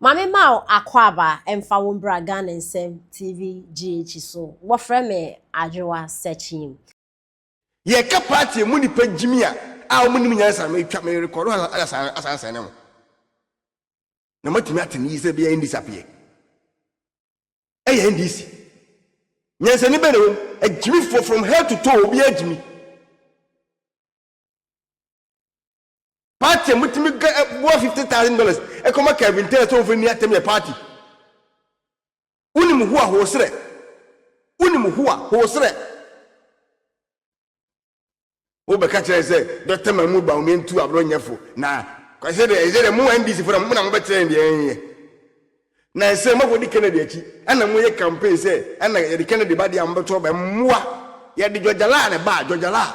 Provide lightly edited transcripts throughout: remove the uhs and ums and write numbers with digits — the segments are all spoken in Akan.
Maame ma wo akwaaba mfa wo mbra Ghana Nsɛm TV GH so. Wɔfrɛ me Adwoa Sekyim. Yɛka party emu nipa gyimi a a wɔn nim nyansa metwa me rekɔdo asan asan sɛn ne ho na matumi ate ne yi sɛ bɛyɛ NDC apeɛ ɛyɛ NDC nyansani bɛ na wɔm agyimifoɔ from head to toe obi agyimi party a mutumi boa $50,000 ɛkɔma Kevin Taylor sɛ wɔmfa ni atɛm yɛ party. Wonim ho a hoserɛ, wonim ho a hoserɛ. Wobɛka kyerɛ sɛ Dr. Mahmoud Bawumia ntu aborɔ nyɛfo na sɛ deɛ ɛsɛ deɛ mo NDC fo na mo na mobɛkyerɛ yɛn deɛ yɛnyɛ. Na ɛsɛ moakɔdi Kennedy akyi ɛna moyɛ campaign sɛ ɛna yɛde Kennedy ba deɛ a mobɛto aba mmoa. Yɛde Georgia na ɛba a Georgia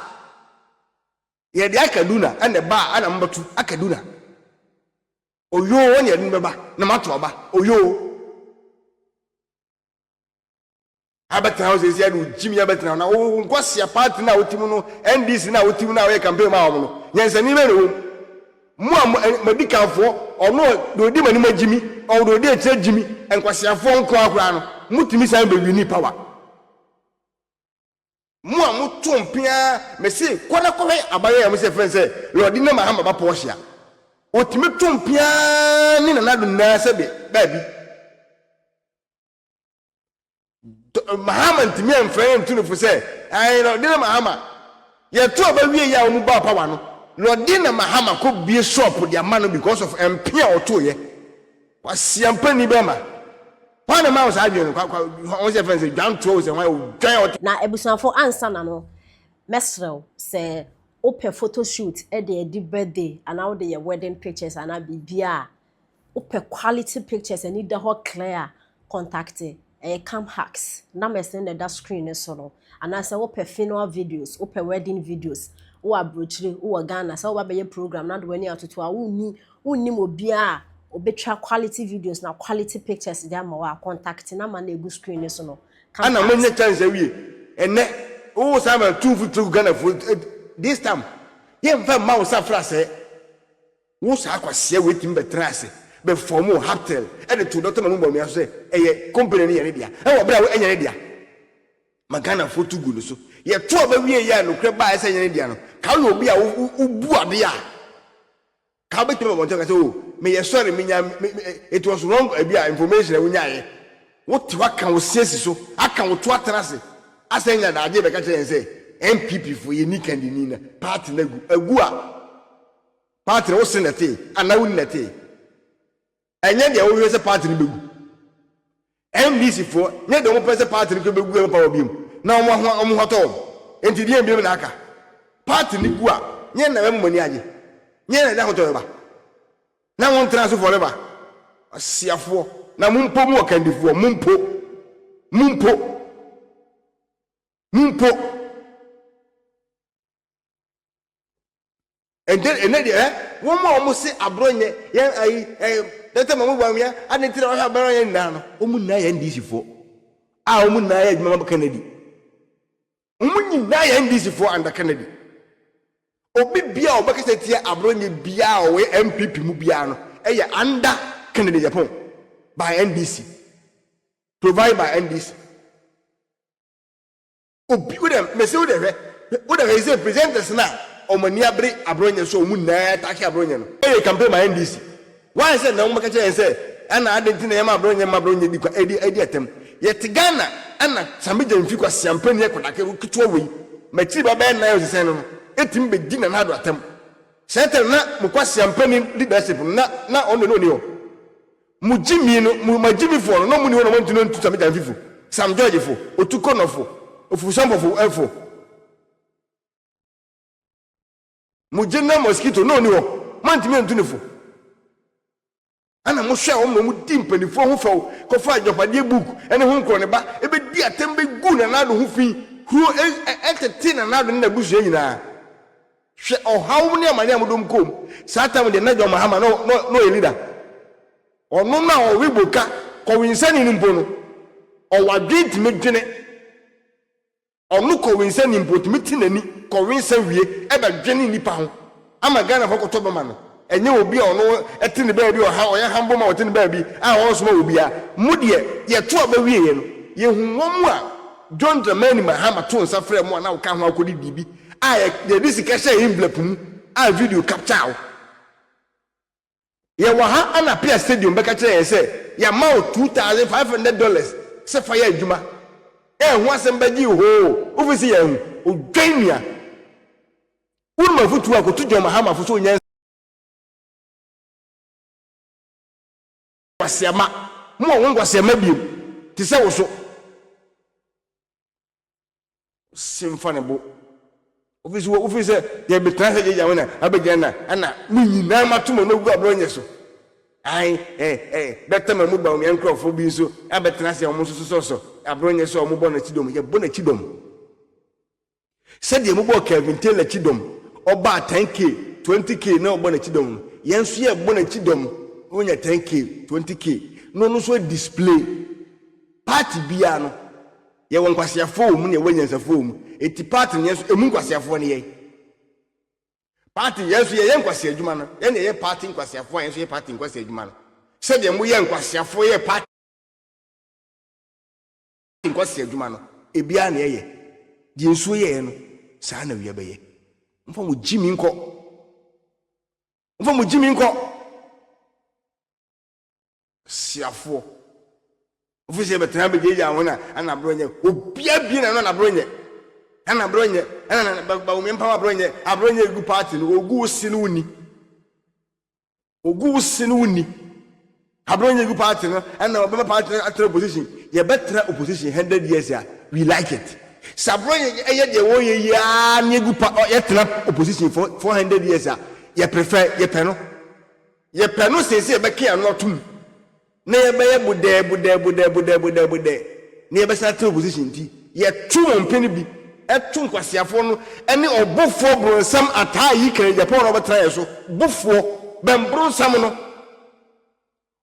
yɛde Akaduna ɛna ɛba a ɛna mobɛto Akaduna. Oyoo wɔn yɛde no bɛba na mato aba oyoo. Abɛtena hɔ sɛsi ɛna ogyimi abɛtena hɔ na wo nkɔsia party na wote mu no, NDC na wote mu na woyɛ campaign ma wɔn no, nyansani bɛn na ɛwɔ mu? Mo a mo madi kanfoɔ, ɔno deɛ odi m'anim agyimi, ɔno deɛ odi akyire agyimi, nkwasiafoɔ nko ara no, motumi san bɛ win power. Mo a moto mpea, mese kɔ na kɔhwɛ abayɛ a mo sɛ fɛn sɛ Lordina Mahama ba Porsche a, otumi to mpea ne Nana Addo nyinaa sɛ baabi. Mahama ntumi amfrɛ yɛn ntu no fo sɛ ɛn Lordina Mahama yɛto aba wie yɛ a wɔn baa power no, Lordina Mahama kɔ bie shop de ama no because of mpe a ɔto yɛ. Kwasia mpanin bɛma hwan na ma wo saa adwene no kwa kwa wɔn sɛ fɛn sɛ dwantoɔ sɛ hwan odwan ɔte. Na abusuafo ansa na no, mɛsrɛ wo sɛ wopɛ photo shoot de adi birthday anaa wode yɛ wedding pictures anaa biribiara a wopɛ quality pictures ani da hɔ clear a, contact ɛyɛ Cam Hacks. Numbers no na ɛda screen no so no. Anaasɛ wopɛ funeral videos, wopɛ wedding videos, wowɔ aburokyire, wowɔ Ghana, sɛ woba bɛyɛ program na de w'ani atoto a wonni wonnim obiara a obɛtwa quality videos na quality pictures de ama wo a, contact number na egu screen no so no. Cam Ana Hacks. Monya chance awie ɛnɛ wo saa ma tu mfuturo gu Ghanafoɔ. This time yɛmfa mma wo safra sɛ wo saa kwasia wei tumi bɛtena ase bɛfɔm wo haptel ɛde to Dr. Mamu Bawumia so sɛ ɛyɛ company no yɛ ne dea ɛwɔ berɛ a ɛnyɛ ne dea ma Ghanafoɔ tu gu no so. Yɛto a bɛwie yɛ a nokorɛ baa ɛsɛ ɛnyɛ ne dea no ka woyɛ obi a wobu adeɛ a ka wobɛtumi abɔnten ka sɛ o meyɛ sorry, menya it was wrong ebi a information a wonyaeɛ wote hɔ aka wo siesi so aka wo to atena ase asɛn nya daagye bɛka kyerɛ yɛn sɛ NPP foɔ yɛni kandini na party no agu agu a party no wo se nɛtee anaa woni nɛtee ɛnyɛ deɛ wohwɛ sɛ party no bɛgu. NDC foɔ nyɛ deɛ wɔpɛ sɛ party no bɛgu ɛbɛpa wɔ biom na wɔn ho wɔn ho atɔ wɔn nti deɛ biom na aka party no gu a nyɛ na bɛma mo ani agye nyɛ na ɛde ahotɔ bɛba na wɔn tena so forever. Asiafoɔ na mo mpo mu wɔ kandifoɔ mo mpo mo mpo mo mpo ɛnɛ ɛnɛ deɛ ɛ wɔn a wɔn se aborɔ nyɛ yɛn ayi ɛ Dr. Mahmoud Bawumia adi ti na wɔhwɛ aborɔ nyɛ nyinaa no, wɔn nyinaa yɛ NDC foɔ a wɔn nyinaa yɛ adwuma ma Kennedy. Wɔn nyinaa yɛ NDC foɔ under Kennedy. Obi bia a ɔbɛkasa tia aborɔ nyɛ biara a ɔwɔ NPP mu biara no ɛyɛ under Kennedy Agyapong by NDC, provide by NDC. Obi wo dɛ mɛsɛ wo dɛ hwɛ wo dɛ hwɛ sɛ presenters na ɔmo ani abere aborɔ nyɛ so ɔmo nyinaa take aborɔ nyɛ no ɛyɛ campaign ma NDC. Wɔn sɛ na wɔn bɛka kyerɛ yɛn sɛ ɛna adi nti na yɛma aborɔ nyɛ ma aborɔ nyɛ di kwa ɛdi ɛdi ɛtɛm yɛte Ghana ɛna Sammy Gyamfi kwa siampani ɛkɔdake ketewa wei mɛkyiri ba bɛyɛ nan osisɛn no etimi bɛ di Nana Addo atɛm sɛ ɛtɛm na mo kwa siampani leadership no na ɔno na ɔni hɔ mo gyimi no mo ma gyimi foɔ no na ɔmo ni hɔ na wɔn ntumi ntu Sammy Gyamfi fo, Sam George fo, otu kɔnɔfo ofusampɔfo ɛfo mo gye mosquito na ɔni hɔ mo ntumi ntu ne fo ɛna mo hwɛ wɔn na wɔn di mpanimfoɔ ho fɛw kɔfa agyapadeɛ book ɛne ho nkorɔ ne ba ebɛdi atɛm bɛgu Nana Addo ho fi huro ɛtete Nana Addo ne n'abusua nyinaa. Hwɛ ɔhaw ne amane a mo dɔm kom saa tam deɛ na John Mahama na na ɔyɛ leader. Ɔno na ɔwe boka kɔwinsani no mpo no ɔwɔ adwene tumi dwene ɔno kɔwinsani mpo tumi ti n'ani kɔwinsa wie ɛbɛdwene nipa ho ama Ghana fɔ kɔtɔ bɛma no. Ɛnyɛ obi a ɔno ɛte ne baabi ɔha ɔyɛ humble ma ɔte ne baabi a ɔnsoma obiara. Mo deɛ yɛto aba wieɛ no, yɛhu wɔn a John Dramani Mahama too nsa frɛɛ mo a na woka ho akɔdi biribi a yɛde sika hyɛɛ envelope mu a video capture wo. Yɛwɔ ha ana Appiah Stadium bɛka kyerɛ yɛn sɛ yɛama wo $2,500 sɛ fa yɛ adwuma. Ɛho asɛm bɛgye hoo, wofi sɛ yɛahu. Odwan nua. Wonim afotuo a kɔto John Mahama fo sɛ ɔnya nkwaseama. Mo a wo nkwaseama biom te sɛ wo so. Se mfa ne bo. Wofi sɛ wofi sɛ yɛbɛtena sɛ gyegya ho na abɛgyina na ɛna mo nyinaa mato mo no gu aborɔ nyɛ so. Ae ɛ ɛ Dɔkta Mahmoud Bawumia nkurɔfoɔ bi nso abɛtena ase a wɔn nso sosɔsɔ aborɔ nyɛ so a wɔbɔ n'akyi dɔm. Yɛbɔ n'akyi dɔm. Sɛdeɛ mobɔɔ Kelvin Taylor akyi dɔm, ɔbaa 10K, 20K na ɔbɔ n'akyi dɔm no, yɛn nso yɛrebɔ n'akyi dɔm na wanya 10K, 20K na ɔno nso adisplay. Party biara no, yɛwɔ nkwaseafoɔ wɔ mu na yɛwɔ anyansafoɔ wɔ mu. Enti party no yɛn nso, ɛmu nkwaseafoɔ ne yɛn. Party, yɛn nso yɛyɛ nkwasea adwuma no, yɛn na yɛyɛ party nkwaseafoɔ a yɛn nso yɛ party nkwasea adwuma no. Sɛdeɛ moyɛ nkwaseafoɔ yɛ party nkwasea adwuma no, ebiara na yɛyɛ. Deɛ nsuo yɛɛ no, saa na wia bɛyɛ. Momfa mo gyimi nkɔ. Momfa mo gyimi nkɔ. Siafoɔ. Wofi sɛ yɛbɛtena bɛgyagya ho na ana aborɔ nyɛ. Obia bie na no na aborɔ nyɛ. Ana aborɔ nyɛ. Ana na ba omi mpawa aborɔ nyɛ. Aborɔ nyɛ egu party no. Ogu wo se no wonni. Ogu wo se no wonni. Aborɔ nyɛ egu party no. Ɛna ɔbɛma party no atena opposition. Yɛbɛtena opposition 100 years a, we like it. Sɛ aborɔ nyɛ ɛyɛ deɛ wɔyɛ yi ara ne egu pa yɛtena opposition for 400 years a, yɛ prefer, yɛpɛ no. Yɛpɛ no sen sɛ yɛbɛka yɛn ano atom na yɛbɛyɛ bodɛɛ bodɛɛ bodɛɛ bodɛɛ bodɛɛ bodɛɛ na yɛbɛsan atena opposition nti yɛto wɔn mpɛ no bi to nkwaseafoɔ no ne ɔbofoɔ bronsam ataa yi kan Japan na ɔbɛtena yɛn so bofoɔ bɛn bronsam no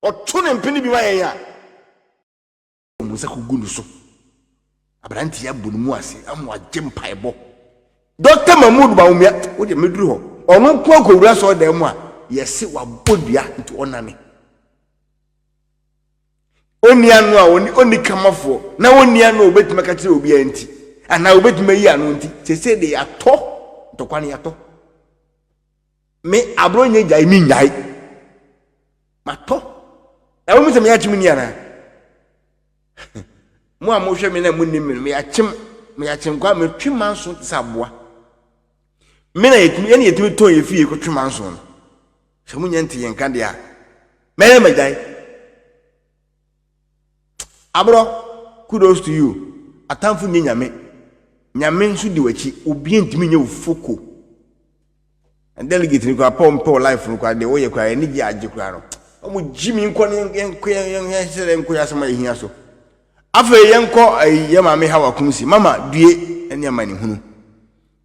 ɔto ne mpɛ no bi ma yɛn a Wɔn nsa kogu no so. Aberante yi abɔ ne mu ase ama wagye mpaebɔ. Dɔkta Mahmood Bawumia, wo deɛ meduru hɔ. Ɔno nko akɔwura sɔɔdan mu a, yɛse wabɔ dua nti ɔnane. Ɔnni ano a ɔnni ɔnni kamafoɔ na ɔnni ano a ɔbɛtumi aka kyerɛ obiara nti anaa ɔbɛtumi ayi ano nti sese de yɛatɔ ntɔkwa no yɛatɔ. Me aborɔ nyɛ gyae me nyae. Matɔ. Na wohu sɛ meyɛ akyem ni anaa? Mo a mohwɛ me na monim me no, meyɛ akyem, meyɛ akyem kwa, metwe manso te sɛ aboa. Me na yɛtumi, yɛne yɛtumi tɔn yɛ fie kɔtwe manso no. Sɛ monyɛ nte yɛn nka deɛ a, mɛyɛ magyae. Aborɔ, kudos to you. Atamfo nyɛ nyame. Nyame nso di w'akyi. Obi ntumi nyɛ wo foko. Na delegate no koraa pɛ ɔmpɛ wo life no koraa deɛ woyɛ koraa yɛne gye agye koraa no. Ɔmo gyi mi nkɔ ne yɛnkɔ yɛn yɛn hyɛ dɛ nkɔ yɛ asɛm a yɛhia so. Afei yɛnkɔ ayi yɛ maame Hawa Kumsi. Mama due ɛne amanehunu.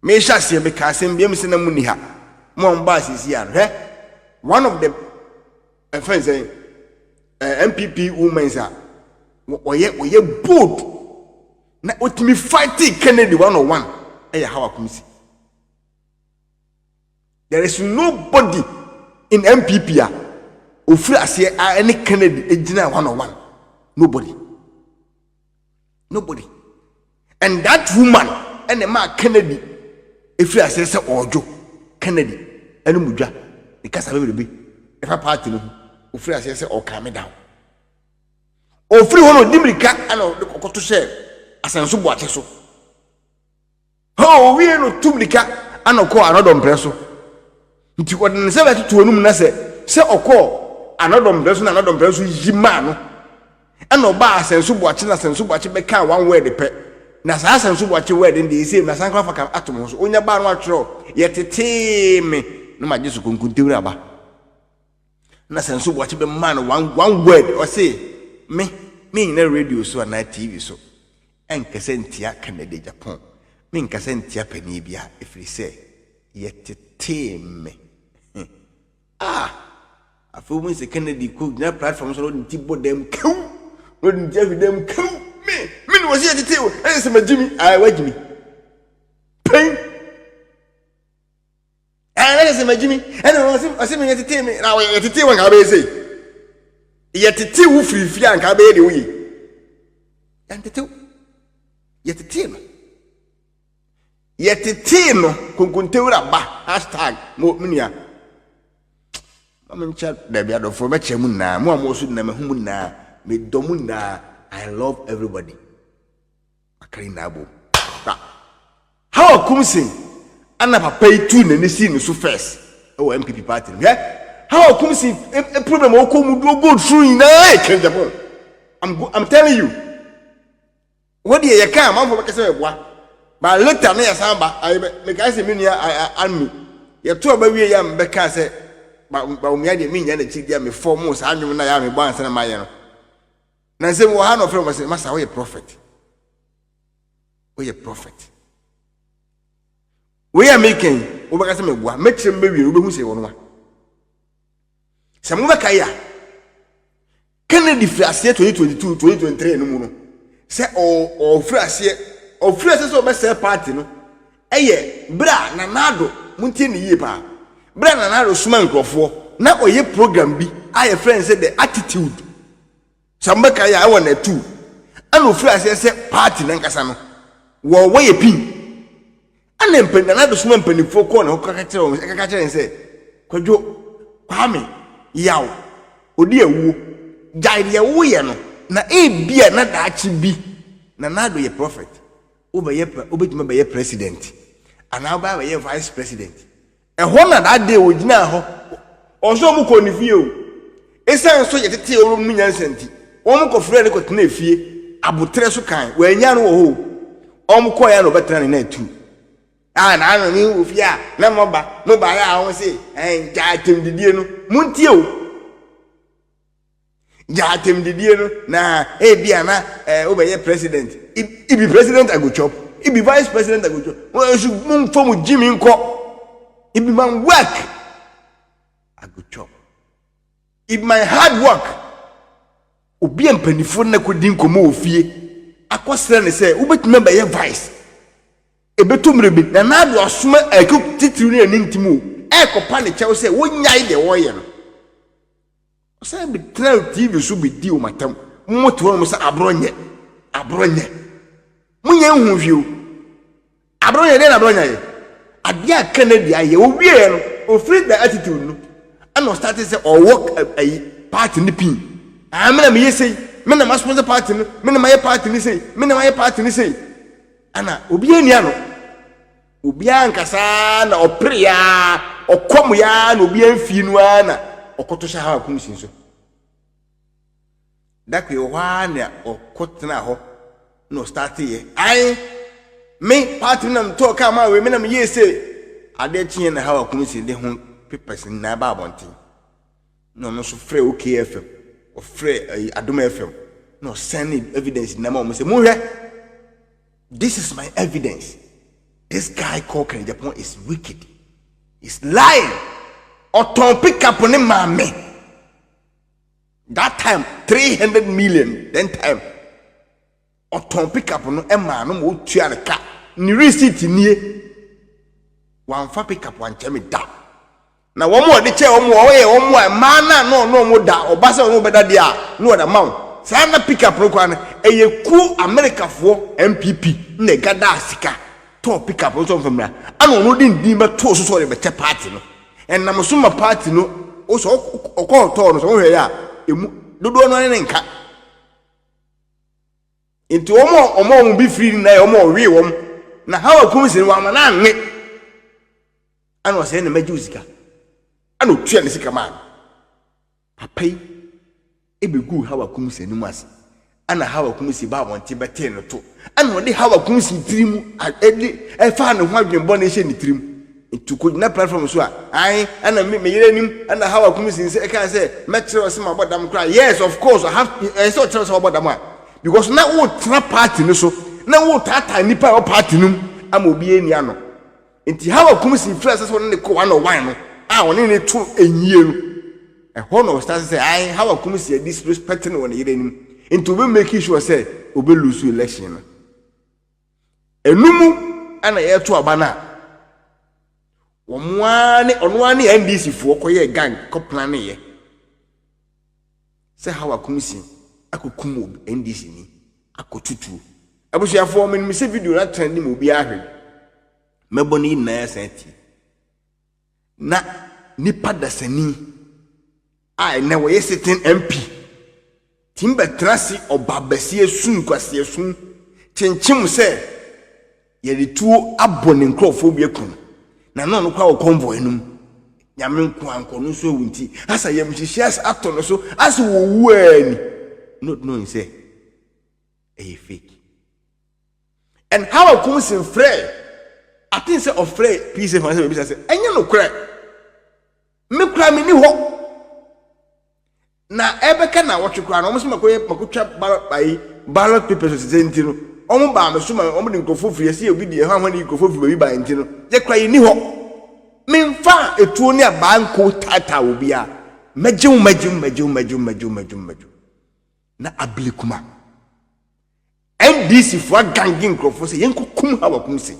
Mehyɛ aseɛ meka asɛm bi ɛmu sɛ na mu ni ha. Mo a mo baa sisi a no hwɛ one of the ɛfɛn sɛn NPP women a wɔyɛ wɔyɛ bold na otumi fighting Kennedy one on one ɛyɛ Hawa Kumsi. There is nobody in NPP a ofiri aseɛ a ɛne Kennedy egyina one on one. Nobody. Nobody. And that woman ɛna ɛmaa Kennedy efiri aseɛ sɛ ɔɔdwo Kennedy ɛne mu dwa ne kasa bebrebe ɛfa party no ho ofiri aseɛ sɛ ɔɔcalm me down. Ofiri hɔ na ɔdi mirika ɛna ɔde kɔkɔto hyɛ asɛnso boakye so. Hɔ owiee no tu mirika ana ɔkɔɔ anɔdɔmprɛ so. Nti ɔde ne nsa bɛtoto anum na sɛ sɛ ɔkɔɔ anɔdɔmprɛ so na anɔdɔmprɛ nso yi maa no. Ɛna ɔbaa asɛnso boakye na asɛnso boakye bɛkaa one word pɛ. Na saa asɛnso boakye word no deɛ ɛsei masan koraa fa ka ato me ho so. Onya baa no atwerɛ yɛtetee me na magye so konkontewura aba. Na asɛnso boakye bɛmaa no one one word ɔse me menyina radio so anaa TV so Ɛnkasa ntia Kennedy Agyapong, menkasa ntia panin biara ɛfiri sɛ yɛtetee me. Ah! Afei wohu sɛ Kennedy kɔ gyina platform so na ɔde ne ti bɔ dam kaw, na ɔde ne ti ahwe dam kaw. Me, me na wɔsi yɛtetee wo, ɛyɛ sɛ magye mi, ae wagye mi. Pɛn! Ɛyɛ sɛ magyimi ɛna ɔse ɔse me yɛtetee me na yɛtetee wo nka wobɛyɛ sei. Yɛtetee wo firi fie a nka wobɛyɛ deɛ woyɛ. Yɛntete wo. Yɛtetee no. Yɛtetee no konkontewura ba hashtag mo me nua. Ma menkyɛ dabi adɔfoɔ mɛkyɛ mu nyinaa mo a mo wɔ so nyinaa mahu mu nyinaa medɔ mu nyinaa. I love everybody. Aka ne nyinaa bom. Ba Hawa Koomson ana papa yi tuu n'ani sii ne so first ɛwɔ NPP party no. Hwɛ Hawa Koomson e, e problem a ɔkɔ mu do go through nyinaa yɛ Ken Agyapong. I'm, go, I'm telling you. Wɔ deɛ yɛka amanfoɔ bɛka sɛ ɛboa. But later na yɛsan ba ayɛ bɛ mekae sɛ me nua Ami yɛto aba wie yɛ a mebɛka sɛ Bawumia deɛ mennya n'akyi deɛ mefɔ mo saa nnwom no a yɛ a mebɔ ansa na mayɛ no. Na nsɛm wɔ ha na ɔfrɛ wɔn sɛ, Masa, woyɛ prophet. Woyɛ prophet. Wei a meka yi, wobɛka sɛ meboa. Mɛkyerɛ mu bɛwie no, wobɛhu sɛ wɔn a. Sɛ mobɛka yi a, Kennedy firi aseɛ 2022, 2023 no mu no, sɛ ɔfiri aseɛ, ɔfiri aseɛ sɛ ɔbɛsɛe party no, ɛyɛ berɛ a Nana Addo, montie ne yie paa, berɛ a Nana Addo soma nkurɔfoɔ na ɔyɛ program bi a yɛfrɛ no sɛ The Attitude. Sɛ mobɛkae a, ɛwɔ Natu. Ɛna ɔfiri aseɛ sɛ party no ankasa no, wɔwɔ yɛ pin. Ɛna mpan Nana Addo soma mpanimfoɔ kɔɔ ne hɔ kɔka kyerɛ wɔn kɔka kyerɛ ne sɛ, Kwadwo, Kwame, Yaw, ɔdi awuo, gyae deɛ woyɛ no, na ebia na daakye bi Nana Addo yɛ prophet, wobɛyɛ prɛ wobɛtumi abɛyɛ president anaa wobɛyɛ abɛyɛ vice president. Ɛhɔ na that day ogyinaa hɔ, ɔsɛ wɔn kɔɔ ne fie o. Esiane sɛ yɛtetee wɔn mu nyansa nti, wɔn kɔfrɛɛ no kɔtenaa fie, aboterɛ so kan, wɔannya no wɔ hɔ o. Wɔn kɔeɛ a na ɔbɛtena ne nan atu. A na ano ne wɔ fie a na moba, mobaeɛ a wɔn se, ɛn, gyae atɛmdidie no. Montie o. Gya atɛmdidie no na ebia na eh, wobɛyɛ president. If be president I go chop. If be vice president I go chop. Mo nso momfa mo gyimi nkɔ. If be my work I go chop. If my hard work. Obi a mpanimfoɔ no kɔdi nkɔmmɔ wɔ fie akɔsrɛ no sɛ wobɛtumi abɛyɛ vice. Ɛbɛtɔ mmerɛ bi, Nana Addo asoma akuo titiriw ne n'ani ntim o, ɛrekɔpa ne kyɛw sɛ wɔnnyae deɛ wɔreyɛ no. Ɔsan bɛtenaa TV so bɛdii wɔn atam. Mote hɔ nom sɛ aborɔ nyɛ, aborɔ nyɛ. Monyɛ nhu hwee o. Aborɔ nyɛ, deɛ na aborɔ nyɛ ayɛ? Adeɛ a Kennedy ayɛ, ɔwieɛ no, ɔfiri the attitude no, ɛna ɔstarte sɛ ɔwɔ ayi, party no pin. Ah, me na meyɛ sei, me na ma sponsor party no, me na mayɛ party no sei, me na mayɛ party no sei. Ɛna obiara nni ano. Obiara ankasa ara na ɔperee ara, ɔkɔm ara na obiara mfii no ara na ɔkɔto hyɛ Hawa Kumsin so. Da koro wɔ hɔ ara na ɔkɔtenaa hɔ na ɔstarteeɛ. Ae, me party no na metɔɔ kaa maa wei, me na meyɛɛ sei. Adeɛ kyeeɛ na Hawa Kumsin de ho papers nyinaa baa abɔnten. Na ɔno nso frɛɛ OKFM, ɔfrɛɛ ayi Adom FM, na ɔsɛne evidence nyinaa ma wɔn sɛ monhwɛ. This is my evidence. This guy called Ken Agyapong is wicked. He's lying. Ɔtɔn pickup ne maame. That time 300 million then time. Ɔtɔn pickup no maa no ma otua ne ka. Ne receipt nie. Wamfa pickup wankyɛ me da. Na wɔn a ɔde kyɛɛ wɔn a wɔyɛ wɔn a mmaa no a na ɔne wɔn da, ɔba sɛ ɔne wo bɛda deɛ a, na ɔde ama wo. Saa na pick up no koraa no, ɛyɛ kuo Amerikafoɔ NPP na ɛgadaa sika tɔɔ pick up no sɛ ɔmfa mmra. Ɛna ɔno de ne din bɛtoo so sɛ ɔde bɛkyɛ party no. Ɛnam so ma party no, wo sɛ ɔkɔ tɔɔ no sɛ wohwɛ yɛ a, ɛmu dodoɔ no ara ne nka. Nti wɔn a wɔn a wɔn bi firi no na yɛ wɔn a wɔwee wɔn. Na Hawa kum si no wɔama no anwe. Ɛna ɔsɛ na mɛgye wo sika. Ɛna ɔtua ne sika maa no. Papa yi ɛbɛguu Hawa Kumsi anim ase. Ɛna Hawa Kumsi baa abɔnten bɛtee no to. Ɛna ɔde Hawa Kumsi tiri mu ɛde ɛfaa ne ho adwene bɔne hyɛ ne tirim. Nti kɔgyina platform so a, ae, ɛna me me yere anim, ɛna Hawa Kumsi nsɛ ɛkaa sɛ mɛkyerɛ wo sɛ mabɔ dam koraa. Yes, of course, I have, ɛsɛ sɛ ɔkyerɛ wo sɛ wabɔ dam a. Because na wotena party no so, na wotaataa nnipa a ɛwɔ party no mu ama obiara nni ano. Enti Hawa kum sii firi ase sɛ ɔne ne kɔ one on one no a ɔne ne to nyie no. Ɛhɔ na ɔstarte sɛ ae Hawa kum si disrespect no wɔ ne yere anim. Nti ɔbɛ make sure sɛ ɔbɛ lose election no. Ɛno mu ɛna yɛto aba no a Wɔn ara ne ɔno ara ne NDC foɔ kɔyɛɛ gang kɔ planeyɛ sɛ Hawa Koomson akɔkum obi NDC ni akɔtutuo. Abusuafoɔ, menim sɛ video no atena anim obiara ahwɛ bi. Mɛbɔ no yi nyinaa asan atie. Na nipa dasani a ɛnɛ wɔyɛ sitting MP tumi bɛtena ase ɔba basia su nkwasia su kyenkyem sɛ yɛde tuo abɔ ne nkurɔfoɔ bi aku no na na ɔno koraa wɔ convoy no mu. Nyame nko a nkɔ no nso awu nti asa yamhyehye asa atɔ no so asa wɔwu aa ni, not knowing sɛ ɛyɛ fake. And Hawa Koomson frɛɛ, I think sɛ ɔfrɛɛ Peace FM sɛ bɛbisa sɛ ɛnyɛ nokorɛ, me koraa menni hɔ. Na ɛbɛka na wɔtwe koraa no, wɔn sɛ makɔyɛ makɔtwa ballot ayi ballot papers sɛ nti no, wɔn baa me so ma wɔn de nkurɔfoɔ firi ɛsɛ obi di ɛhɔ ahoa de nkurɔfoɔ firi baabi baa nti no, yɛ koraa yɛnni hɔ. Memfa etuo ne abaa nko taataa obiara. Mɛgye wo, mɛgye wo, mɛgye wo, mɛgye wo, mɛgye wo, mɛgye wo, mɛgye wo. Na abili kuma. NDC foɔ agange nkurɔfoɔ sɛ yɛnkɔkum Hawa Koomson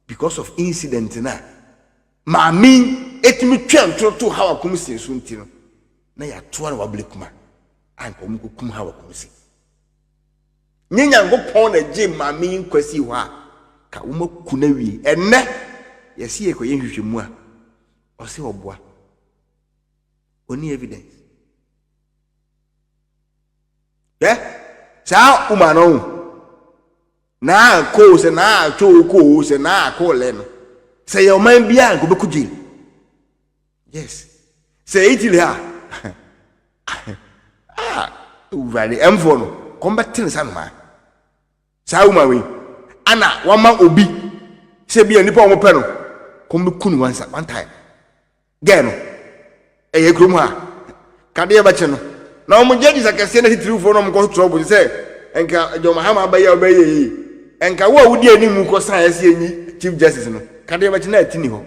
because of incident no a maame yi ɛtumi twɛn ntoro too Hawa Koomson so nti no, na yɛatoa no wabili kuma a nka wɔn kɔkum Hawa Koomson. Nye Nyankopɔn na gye maame yi nkwa sii hɔ a ka wɔn aku no awie. Ɛnnɛ yɛsi yɛkɔyɛ nhwehwɛmu a ɔse ɔboa. Ɔni evidence. Hwɛ saa woman no ho naa koo sɛ naa twoo koo sɛ naa koo lɛ no sɛ yɛ ɔman biara nka ɔbɛkɔ jail. Yes, sɛ Italy ha ah wurade ɛmfoɔ no kɔm bɛte ne sa nomaa. Saa woman wei ana wama obi sɛ bi a nipa a wɔpɛ no kɔm bɛku no one time. Girl no ɛyɛ kurom ha kadeɛ bɛkye no na wɔn judges akɛseɛ na titirifoɔ na wɔn kɔ trouble sɛ nka John Mahama abɛyɛ a ɔbɛyɛ yie nka wo a wodi anim kɔ san ɛsɛ enyi chief justice no kadeɛ bɛkye na ɛti ni hɔ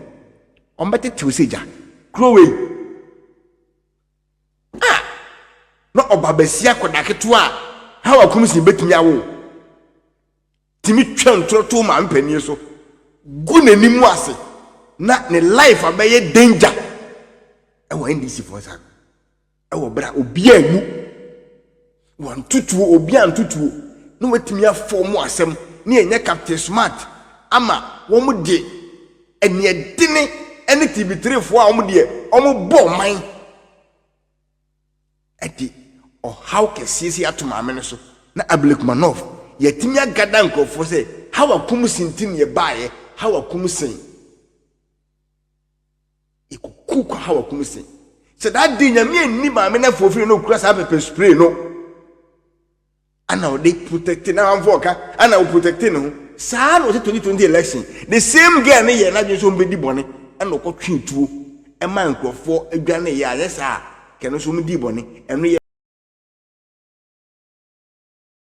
wɔn bɛtetew sɛ gya kuro wei a na ɔba bɛsi akɔda ketewa a Hawa Koomson bɛtumi awo. Tumi twa ntorɔ to maame panin so gu n'anim ase na ne life abɛyɛ danger ɛwɔ NDC foɔ nsa ɛwɔ berɛ a obiara nwu wantutuo obiara ntutuo na watumi afɔ mu asɛm ne ɛnyɛ Captain Smart ama wɔn de ɛneɛdene ɛne TV3 foɔ a wɔn deɛ wɔn bɔ ɔman. Ɛde ɔhaw kɛseɛ sei ato maame no so na Ablekuma North yɛatumi agada nkurɔfoɔ sɛ Hawa Kumsi nti na yɛbaeɛ, Hawa Kumsi yɛkɔku kɔ Hawa Kumsi sɛ that day Nyame anni maame no afoofiri na ɔkura saa pepper spray no ana ɔde protect na amanfoɔ ɔka ana ɔ protect ne ho saa na ɔsɛ 2020 election the same girl ne yɛ n'adwene sɛ ɔmbɛdi bɔne ɛna ɔkɔtwe tuo ɛma nkurɔfoɔ adwane yɛ anyɛ saa kɛno nso ɔmdi bɔne ɛno yɛ.